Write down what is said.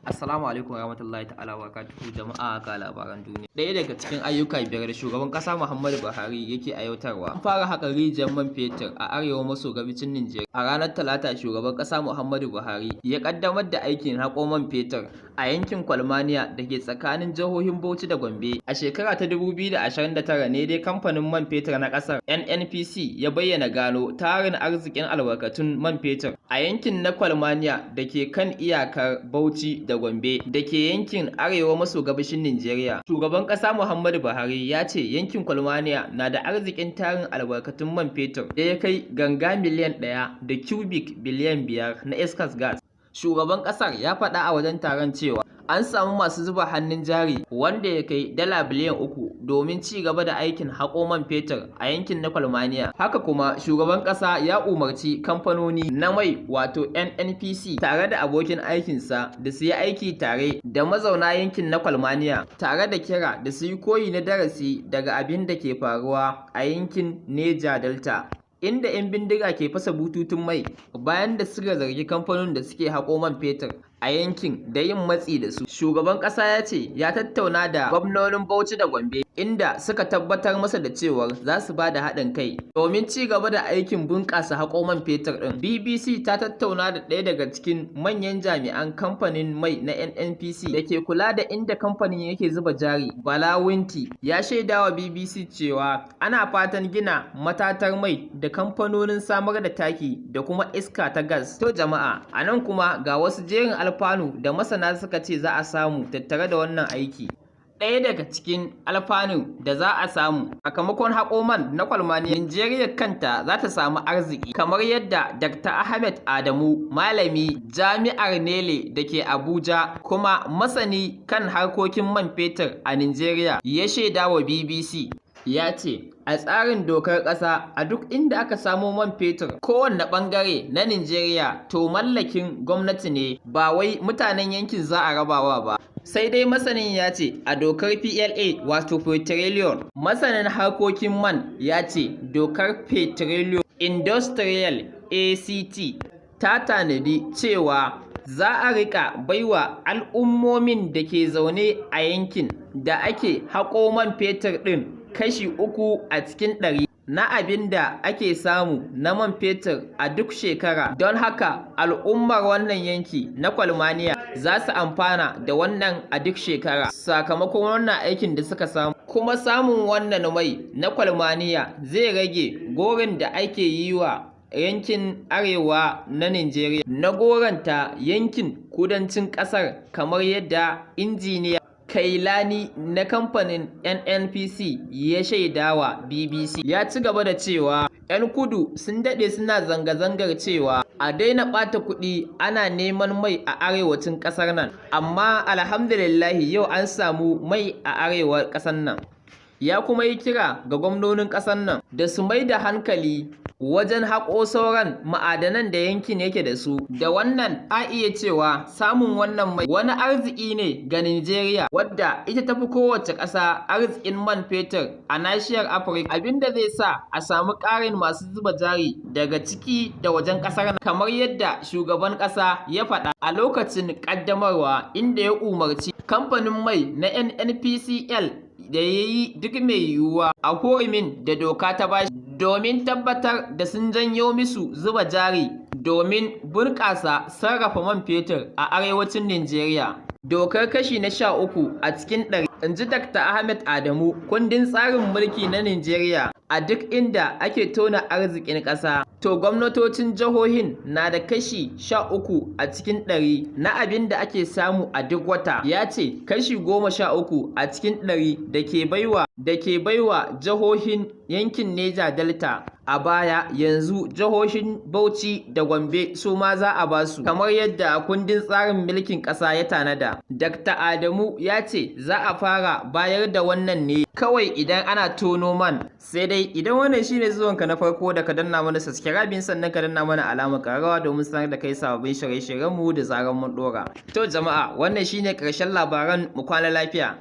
Assalamu alaikum warahmatullahi ta'ala wabarakatuhu. Jama'a, ga labaran duniya. Ɗaya daga cikin ayyuka biyar da shugaban ƙasa Muhammadu Buhari yake aiwatarwa. An fara haƙa rijiyar man fetur a arewa maso gabashin Nijeriya. A ranar Talata, shugaban ƙasa Muhammadu Buhari ya ƙaddamar da aikin haƙo man fetur a yankin Kwalmaniya da ke tsakanin jihohin Bauchi da Gombe. A shekara ta 2029 ne dai kamfanin man fetur na ƙasar NNPC ya bayyana gano tarin arzikin albarkatun man fetur a yankin na Kwalmaniya da ke kan iyakar Bauchi da Gombe da ke yankin arewa maso gabashin Nijeriya. Shugaban ƙasa Muhammadu Buhari ya ce yankin Kwalmaniya na da arzikin tarin albarkatun man fetur da ya kai ganga miliyan 1 da cubic biliyan 5 na iskar gas. Shugaban ƙasar ya faɗa a wajen taron cewa an samu masu zuba hannun jari wanda ya kai dala biliyan 3 domin ci gaba da aikin haƙo man fetur a yankin na Kwalmaniya. Haka kuma, shugaban ƙasa ya umarci kamfanoni na mai, wato NNPC, tare da abokin aikinsa da su yi aiki tare da mazauna yankin na Kwalmaniya, tare da kira da su yi koyi na darasi daga abin da ke faruwa a yankin Neja Delta, inda 'yan bindiga ke fasa bututun mai bayan da suka zargi kamfanonin da suke haƙo man fetur a yankin da yin watsi da su. Shugaban ƙasa ya ce ya tattauna da gwamnonin Bauchi da Gombe, inda suka tabbatar masa da cewar za su ba da haɗin kai domin ci gaba da aikin bunƙasa haƙo man fetur ɗin. BBC ta tattauna da ɗaya daga cikin manyan jami'an kamfanin mai na NNPC da ke kula da inda kamfanin yake zuba jari, Bala Wunti, ya shaidawa BBC cewa ana fatan gina matatar mai da kamfanonin samar da taki da kuma iska ta gas. To jama'a, a nan kuma ga wasu jerin alfanu da masana suka ce za a samu tattare da wannan aiki. Ɗaya daga cikin alfanun da za a samu sakamakon haƙo man na Kwalmaniya, Nijeriya kanta za ta samu arziki, kamar yadda Dr. Ahmed Adamu, malami Jami'ar Nile da ke Abuja kuma masani kan harkokin man fetur a Nijeriya, ya shaidawa BBC. Ya ce, a tsarin dokar ƙasa, a duk inda aka samo man fetur kowane ɓangare na Nijeriya, to mallakin gwamnati ne, ba wai mutanen yankin za a rabawa ba. Sai dai masanin ya ce a dokar PLA, wato Petroleum Masanin harkokin man ya ce dokar Petroleum Industrial Act ta tanadi cewa za a riƙa baiwa al'ummomin da ke zaune a yankin da ake haƙo man fetur ɗin kashi 3 a cikin ɗari na abin da ake samu na man fetur a duk shekara. Don haka al'ummar wannan yanki na Kwalmaniya za su amfana da wannan a duk shekara sakamakon wannan aikin da suka samu. Kuma samun wannan mai na Kwalmaniya zai rage gorin da ake yi wa yankin arewa na Nijeriya na goranta yankin kudancin ƙasar, kamar yadda Injiniya Kailani na kamfanin NNPC ya shaidawa BBC. Ya ci gaba da cewa 'yan kudu sun daɗe suna zanga-zangar cewa a daina ɓata kuɗi ana neman mai a arewacin ƙasar nan, amma alhamdulillahi yau an samu mai a arewar ƙasar nan. Ya kuma yi kira ga gwamnonin ƙasar nan da su mai da hankali wajen haƙo sauran ma'adanan da yankin yake da su. Da wannan a iya cewa samun wannan mai wani arziki ne ga Nijeriya, wadda ita tafi kowace ƙasa arzikin man fetur a nahiyar Afirka, abin da zai sa a samu ƙarin masu zuba jari daga ciki da wajen ƙasar nan, kamar yadda shugaban ƙasa ya faɗa a lokacin ƙaddamarwa, inda ya umarci kamfanin mai na NNPCL da ya yi duk mai yiwuwa a hurumin da doka ta bashi domin tabbatar da sun janyo masu zuba jari domin bunƙasa sarrafa man fetur a arewacin Nijeriya. Dokar kashi na 13 a cikin ɗari, in ji Dr. Ahmed Adamu, kundin tsarin mulki na Nijeriya, a duk inda ake tona arzikin ƙasa, to gwamnatocin jihohin na da kashi 13 a cikin ɗari na abin da ake samu a duk wata. Ya ce kashi 13 a cikin ɗari da ke baiwa jihohin yankin Neja Delta a baya, yanzu jihohin Bauchi da Gombe su ma za a ba su, kamar yadda kundin tsarin mulkin ƙasa ya tanada. Dr. Adamu ya ce za a fara bayar da wannan ne kawai idan ana tono man. Sai dai idan wannan shine zuwanka na farko, da ka danna mana subscribing, sannan ka danna mana alamar ƙararrawa domin sanar da kai sababbin shirye-shiryenmu da zarar mun ɗora. To jama'a, wannan shine ƙarshen labaran. Mu kwana lafiya.